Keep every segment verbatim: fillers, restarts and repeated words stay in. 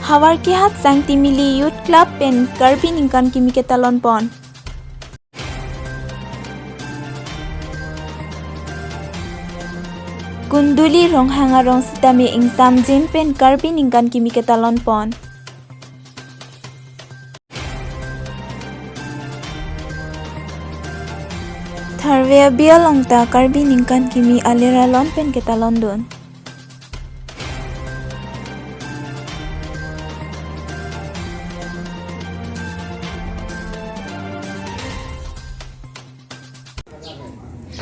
Havarkehat Sangtimili Youth Club pen Karbi Ningkan Kimi ketalon pon. Kunduli Ronghang arong sitame ingsamjin pen Karbi Ningkan Kimi ketalon pon. Tharve Abi along ta Karbi Ningkan Kimi alir alon pen ketalon dun.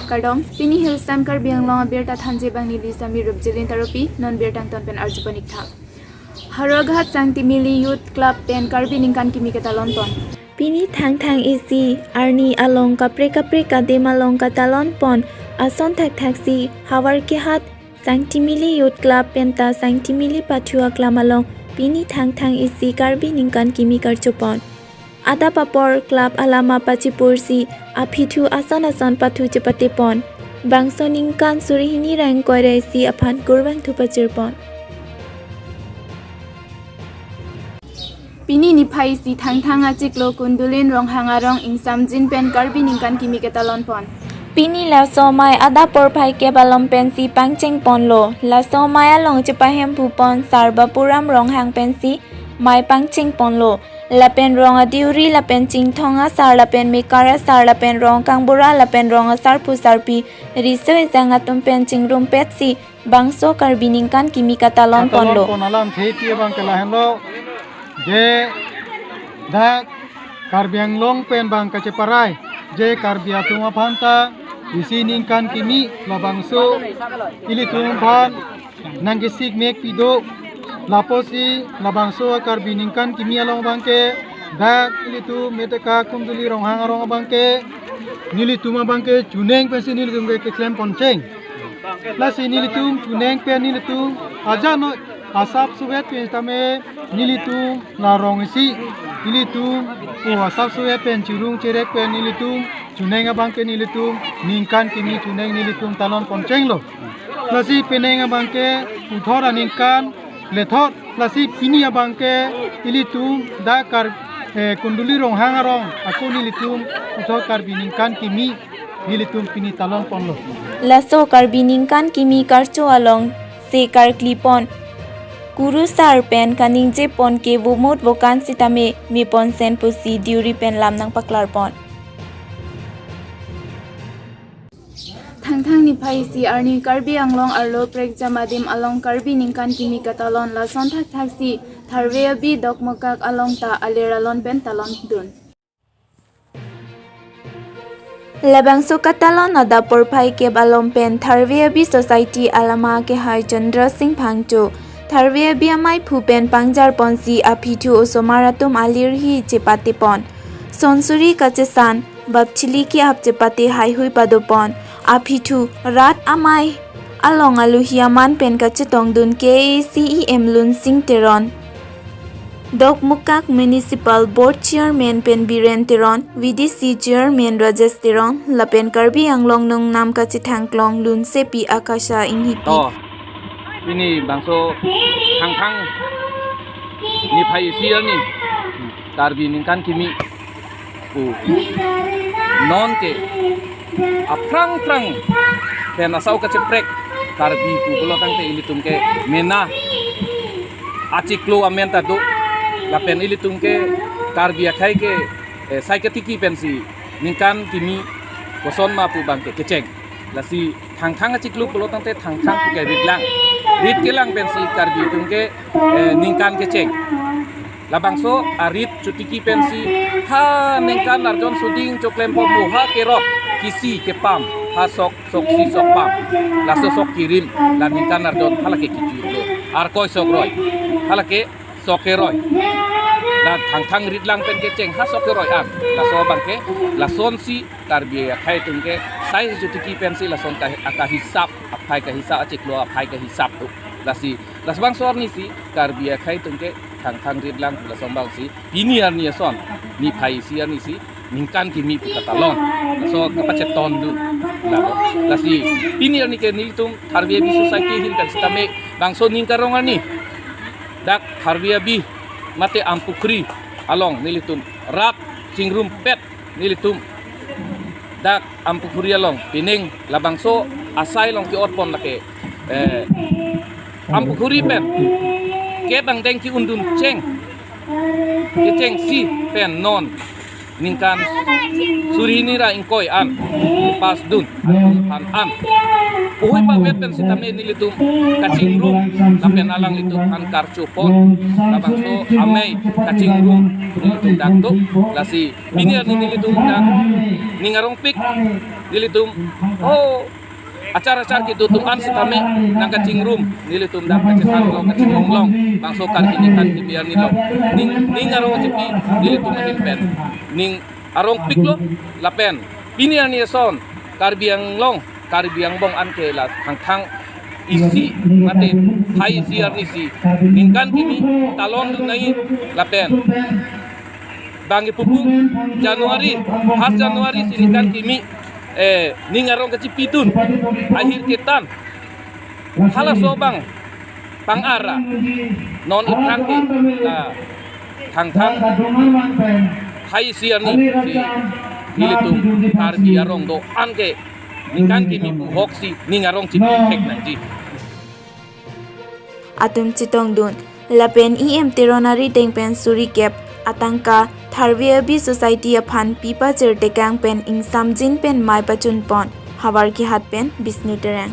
Kardom, pini Hillsong Karbi Anglong abirta thanji abang neli Sami Rupjilin Taropi, non birta angton pen arju pon ik tha. Havarkehat Sangtimili Youth Club pen Karbi Ningkan Kimi ketalon pon. Pini Thangthang isi arni along kaprek kaprek adim along ketalon pon ason thakthak si Havarkehat Sangtimili Youth Club penta Sangtimili Pathu Aklam along pini Thangthang isi Karbi Ningkan Kimi karcho pon. Adap apor club alama pachipur si aphi thu ason ason pathu chepate pon. Bangso ningkan suri hini ra ingkoi ra isi aphan kurvangthu pachir pon. Pini niphai isi Thangthang achiklo Kunduli Ronghang arong ingsamjin pen Karbi Ningkan Kimi ketalon pon. Pini laso amei adap porphai kep along pensi pangcheng ponlo. Laso amei along chepahemphu pon Sar Bapuram Ronghang pensi amei pangcheng ponlo. Lapen rong adiuri lapen Chinthong asar lapen Mekar asar lapen rong kangbura lapen rong asarpo sarpi riso ejang atum pen chingrumpet si bangso Karbi Ningkan Kimi ketalon ponlo. Ketalon pon alamthe pi abang ke lahenlo. Je dak Karbi Anglong pen abang kacheparai, je Karbi atum aphan ta isi Ningkan Kimi labangso ilitum aphan nangkesik mek pido. Lapusi labangso Karbi Ningkan Kimi along abang ke dak ilitum Meteka Kunduli Ronghang arong abang ke nelitum abang ke chuneng pensi nelitum ke keklem poncheng. Lasi nelitum chuneng pen nelitum ajano asap suvet pen tame nelitum la rong isi nelitum pu asap suvet pen chirung cherek pen nelitum chuneng abang ke nelitum Ningkan Kimi chuneng nelitum talon ponchenglo. Lasi penang abang ke puthot aningkan lethot, lasi pini abang ke ilitum dak Kar, eh, Kunduli Ronghang arong ako nelitum puthot Karbi Ningkan Kimi nelitum pini talon ponlo. Laso Karbi Ningkan Kimi karcho along se karkli pon kurusar pen kaningje pon ke vomut vokan sitame me ponsen pusi diuri pen lam nangpaklar pon. Thangthang niphai isi arni Karbi Anglong arlo prekjam adim along Karbi Ningkan Kimi ketalon lason thakthak si Tharve Abi Dokmokak along ta alir alon pen talon dun. Labangso ketalon adap porphai kep along pen Tharve Abi Society alama kehai Chandra Singh Phangcho Tharve Abi ameiphu pen pangjar ponsi aphi thu osomar atum alir hi chepate pon. Son suri kachesan bap chili ke-ap chepate haihui pado pon. Aphi thu rat amei along aluhi aman pen kachetong dun K A A C E M Lunsing Teron, Dokmokak Municipal Board Chairman pen Biren Teron, V D C Chairman Rajesh Teron, lapen Karbi Anglong Nongnam Kachethang Klong Lunsepi Akasha Inghipi. To, pini bangso Thangthang niphai isi arni Karbi Ningkan Kimi pu non ke aphrang phrang pen asau kacheprek Karbi pu pulo tangte ilitum ke mena achiklo amen ta do, lapen ilitum ke Karbi akhei ke, eh, sai katiki pensi Ningkan Kimi kosonma pu abang ke kecheng. Lasi Thangthang achiklo pulo tangte Thangthang pu ke rit lang. Rit kelang pensi Karbi atum ke, eh, ningkan kecheng. Labangso arit chotiki pensi ha ningkan arjon suding choklem pon mo ha kerok kisi kepam ha sok sok si sok pam. Laso sok kirim la ningkan arjon halake kejutlo. Arkoi sok roi. Halake sok keroi. La Thangthang rit lang pen kecheng ha sok keroi an. Laso abang ke lasonsi Karbi akhei atum ke sai chotiki pensi lason ka, akahisap, aphai kahisap, achiklo aphai kahisap tu. Lasi, las bangso arni si Karbi akhei atum ke Thangthang rit lang lason abang si pini arni ason, niphai isi arni si Ningkan Kimi pu ketalon. Laso kapachetong dun. Lalo. Lasi pini arni ke nelitum Tharve Abi Society ahin pen sitame bangso ning karong arni dak Tharve Abi mate Ampukhri along nelitum rat chingrumpet nelitum dak Ampukhri along pining labangso asai along ke-otpon lake, eh, Ampukhri pen kedang deng ki-undun cheng, kechengsi pen non ningkan suri hini ra ingkoi an pasdun aphan an puhui pavet pen sitame nelitum kachingrum lapen alanglitum aphan karchopon labangso amei kachingrum nelitum dak do. Lasi pini arni nelitum dak ning arongpik nelitum, oh, achar achar kedo atum an sitame nangkachingrum nelitum dak kachethan long kachingrum long bangso Karbi ningkan kimi arni long ning ning arong chipi nelitum ahin pen ning arongpiklo lapen pini arni ason Karbi Anglong Karbi angbong anke la thangthang isi mate phai isi arni si ningkan kimi talondun nai lapen bang ipupu January, first January si ningkan kimi, eh, ning arong kachipidun ahir ketan halaso abang pang-ara non iphrang ke, ah, thangthang phai isi arni si nelitum Karbi arong do-an ke ningkan kimi pu hoksi ning arong chipi thek nangji. Atum chetongdun lapen E M Teron arideng pen suri kep atangka Tharve Abi Society aphan pi pachirtekang pen ingsamjin pen mei pachunpon. Havarkehat pen Bisnu Terang.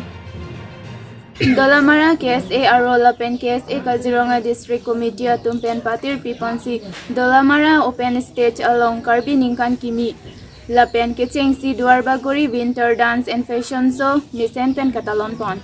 Dolamara K S A arlo lapen K S A Kaziranga District Committee atum pen patir piponsi Dolamara Open Stage along Karbi ningkan kimi lapen kechengsi Duar Bagori Winter Dance and Fashion Show mesen pen katalonpon.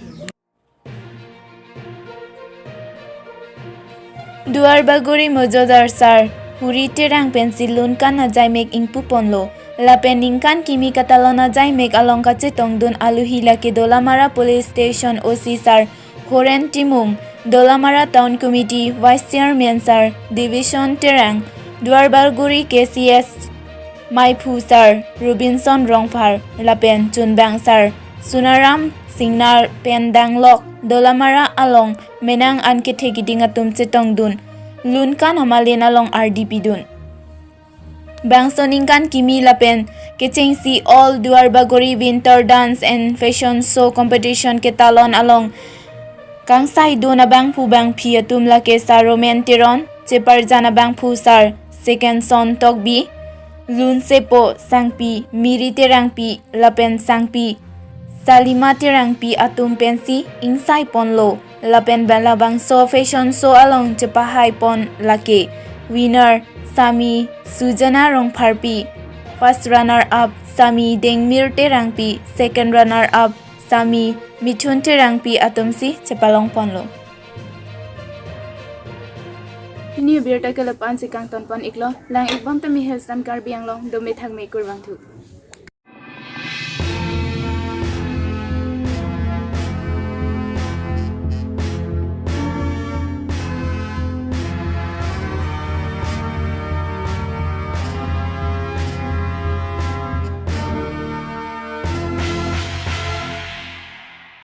Duar Bagori Mojodar Sar Huri Terang pensi lunkan ajaimek ingpuponlo. Lapen ningkan kimi katalon ajaimek along kachetongdun aluhi lake Dolamara Police Station O C Sar Horen Timung, Dolamara Town Committee Vice Chairman Sar Division Terang, Duar Bagori K C S Maiphu Sar Robinson Rongphar lapen chunbang Sar Sunaram Singnar pen danglok Dolamara along menang an kethe kiding atum chetongdun lunkan amalin along ardi pidun. Bangso ningkan kimi lapen kechengsi All Duar Bagori Winter Dance and Fashion Show Competition ketalon along kangsaidun abangphu bangphi atum lake Sar Roman Teron, cheparjan abangphu Sar Second Son Tokbi, Lunsepo Sangpi, Miri Terangpi, lapen Sangpi Salima Terangpi atum pensi ingsaiponlo. Lapen bala bangso fashion show along chepahaipon lake winner Sami Sujana Rongpharpi, first runner up Sami Dengmir Terangpi, second runner up Sami Mithun Terangpi atumsi chepalongponlo. Pini abirta ke lapu-an si kangtonpon iklo, lang-ikbom tame Health Sun Karbi Anglong, dome thakme, kurvangthu.